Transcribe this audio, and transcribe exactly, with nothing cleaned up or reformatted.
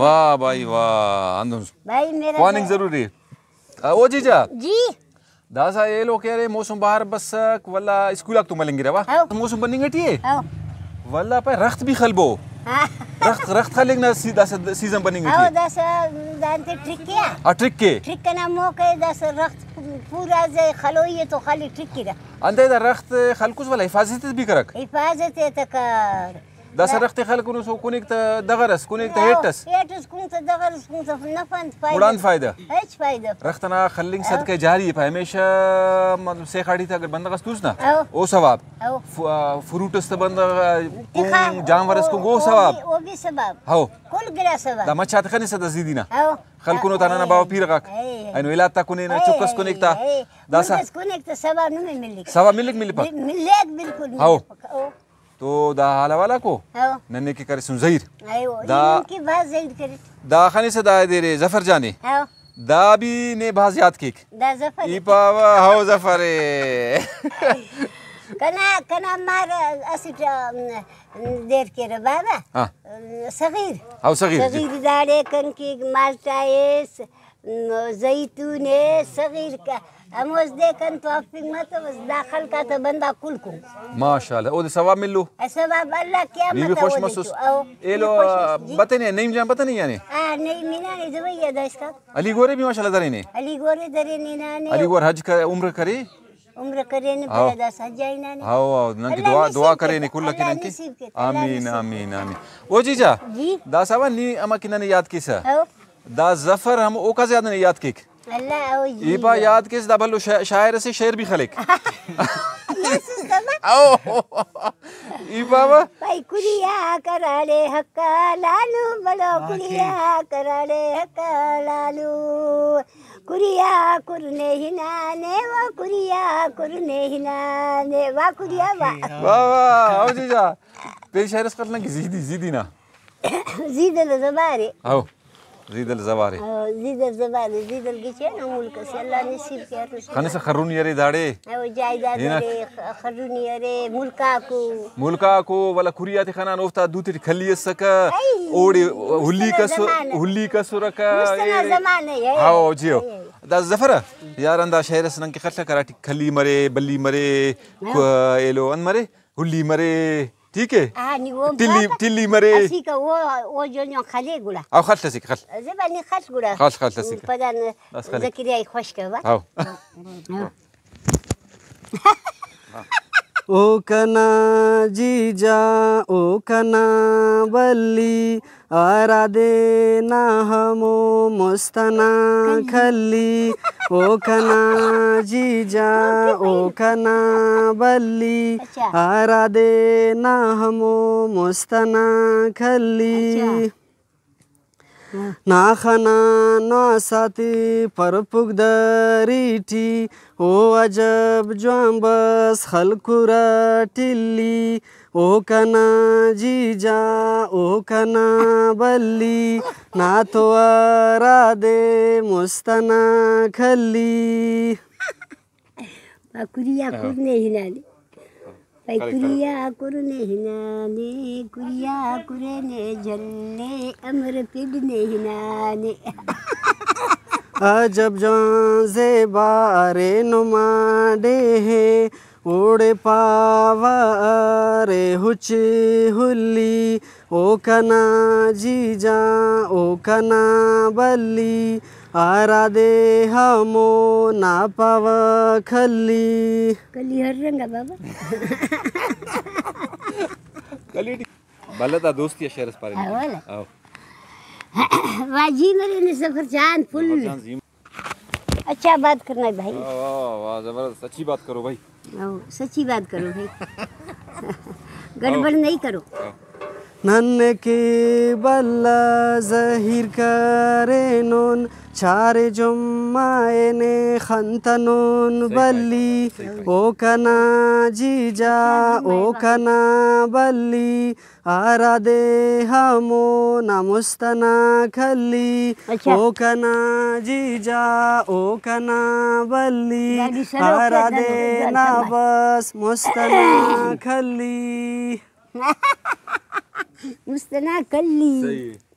واہ بھائی واہ، ہندن بھائی میرا خواننگ بھائی۔ ضروری۔ آ، او جیجا۔ جی۔ داسہ ایلو کہ ارے موسم بہار بسک، ولدا اسکول آک تو ملنگرہ وا۔ ہاؤ۔ موسم بننگ ٹی ءِ۔ ہاؤ۔ ولدا پائے رخت بھی خلبو۔ ہاں۔ رخت، رخت خلنگ نا سی-، داسہ سیزن بننگ ٹی ہاؤ، ءِ۔ داسہ دانتے ٹرک ءِ۔ آ، ٹرک ءِ۔ ٹرک ئنا موقع داسہ رخت پورا زی خلوئی ءِ تو خالی ٹرک ءِ دا۔ انتئے دا رخت خلکوس ولدا حفاظت بھی کرک۔ حفاظت ءِ تہ کر۔ داسہ رخت ءِ خلکنس او کُنیک تہ دغر ئس، کُنیک تہ ہیٹ ئس۔ ہیٹ ئس کُن تہ دغر ئس کُن تہ نفع انت فائدہ؟ گڑا انت فائدہ؟ ہچ فائدہ اف۔ رخت ئنا خلنگ ہاں۔ صدقہ جاری ءِ پائے، ہمیشہ مطلب سے خاڑی تہ اگر بندغ ئس توس نا، ہاں۔ او ثواب۔ ہاں۔ ف-، آ، فروٹ ئس تہ بندغ، آ، تخا، کُن، جانور ئس کُن، او، او ثواب۔ بھی، او بھی ثواب۔ ہاؤ۔ کل گڑا ثواب۔ دا مچ آ تخنسہ دا زیدی نا۔ ہاؤ۔ خلکنو تا ننا باوہ پیرغاک۔ اے۔ اینو ہلات تا کُنینہ، اے، چُک ئس کُنیک تا۔ اے۔ داسہ مُنگس کُنیک تہ ثواب نمے ملیک۔ ثواب ملیک، ملپک۔ مل-، ملیک بالکل ہاؤ۔ ملیک۔ او۔ تو دا حال حوال آکو ہاؤ۔ ننے کہ کریسن زہیر۔ ایو، دا ای نن کہ بھاز زہیر کریٹ۔ دا خنسہ دا دیر ظفر جان ءِ۔ ہاؤ۔ دا بھی نے بھاز یاد کیک۔ دا ظفر ای ءِ۔ پاوہ، ہاؤ ظفر ءِ۔ کنا، کنا مار اسٹ، ام، دیر کیرہ بابا۔ ہاں۔ صغیر۔ ہاؤ صغیر، جی۔ صغیر داڑے کن کیک مالٹا ایس۔ زیتون ءِ صغیر کا، ہموز دے کن تو افنگ متوس، دا خلق آتا بندغ کل کن۔ ماشاءاللہ، اودے ثواب ملو۔ ثواب اللہ قیامت بی بی آ خوش اودے مسوس۔ تو، او، ایلو بی بی خوش مس، جی۔ بتنے، نعیم جان بتنے یعنی؟ آ، نعیم ہنانے دبئی آ دا اسکا۔ علی گورے بھی ماشاءاللہ درینے۔ علی گورے درینے ہنانے۔ علی گور حج کا عمرہ کرے؟ عمرہ کرینے، ہاؤ۔ پدا داسہ حج آ ہنانے۔ ہاؤ، ہاؤ، نن کہ اللہ دعا، نصیب دعا کے، کرینے کل اللہ کہ نن کہ۔ نصیب کے، اللہ آمین، نصیب کے۔ آمین، آمین۔ او جیجا، جی۔ داسہ وا نی اما کہ ننے یاد کیسہ۔ ہاؤ۔ دا ظفر ہم اوکا زیادہ نے یاد کیک۔ اللہ او جی۔ ای پا یاد کیس دا بھلو شا-، شاعر اسے شعر بھی خلیک۔ یسوس تما۔ او۔ ای پاوہ۔ پائی کریا کراڑے حقا لالو بلو کریا کراڑے حقا لالو۔ کریا کرنے ہنانے وا کریا کرنے ہنانے وا کریا وا۔ واہ واہ، او جیجا۔ پین شاعر اس قتل نہ کی زیدی، زیدی نا۔ زیدل زبارے۔ ہاؤ۔ زیدل زوارے۔ ہاں، زیدل زوارے، زیدل گچین ملک سے اللہ نصیب کے ہر اس۔ خنسہ خرونی ارے داڑے۔ او جائیداد ہناک۔ ارے، خ-، خرونی ارے، ملک آکو۔ ملک آکو، ولا کھری آتے خنان اوفتا دوتے ٹی کھلی اسکہ۔ اے، اوڑے ہلی مست ئنا کسر-، زمانہ۔ ہلی کسرکہ۔ مست ئنا اے۔ زمانہ اے۔ ہاؤ، جی ہو۔ اے۔ دا ظفر یار اندا شعر اس نن کہ خلک ہراٹی کھلی مرے، بلی مرے، ہاں۔ کو-، ایلو ان مرے، ہلی مرے۔ ٹھیک ہے؟ ہاں، نی او ٹلی، پاپا ٹلی مرے۔ اسیکہ او، او جو نو خلے گڑا۔ او خل اسیکہ، خل۔ زبا نی خل گڑا۔ خل، خل اسیکہ۔ پدا ن-، بس خلے۔ زکریا ای خوش کبا۔ ہاؤ۔ ہاں۔ او کنا جیجا، او کنا بلی، ہرادے نا ہمو مست ئنا کھلی۔ او کنا جیجا، او کنا بلی، اچھا۔ ہرادے نا ہمو مست ئنا کھلی۔ اچھا۔ ہاں۔ نا خنانو آساتے پرپک دری ٹی، او عجب جوان بس خلکرہ ٹلی۔ او کنا جیجا، او کنا بلی، نا تو ہرادے مست ئنا کھلی۔ پا کھری آ ہاں۔ کھرنے ہنانے۔ پا خلک، خلک۔ کھری آ کھرنے ہنانے، کھری آ کھرنے جھلے، امر پڑنے ہنانے۔ عجب جوان زیبا ارے نما ڈیہہ، اوڑے پاوہ ارے ہچ ہلی۔ او کنا جیجا، او کنا بلی، ہرادے ہمو نا پاوہ کھلی۔ کھلی ہر رنگ آ بابا۔ کھلی ٹی-، بھلا دا دوستی آ شعر اس پارینے۔ ہاں، والا۔ ہاؤ۔ واہ، زی مرینے ظفر جان پھل۔ ظفر جان زی۔ اچھا بات کرنا ہے بھائی۔ واہ، واہ، واہ، زبردست، اچھی بات کرو بھائی۔ او، سچی بات کرو بھائی۔ گڑبڑ او۔ نہیں کرو۔ او۔ نن کہ بھلا زہیر کرینن، چار جمعہ نے خنتنن صحیح بھائی، بلی۔ صحیح بھائی۔ او کنا جیجا، او کنا بلی۔ ہرادے ہمو نا مست ئنا کھلی، اچھا۔ او کنا جیجا، او کنا بلی، گاڈی سلوک ہے، ہرادے دادو، نا دادو۔ بس مست ئنا کھلی۔ مست ئنا کھلی۔ صحیح ہے۔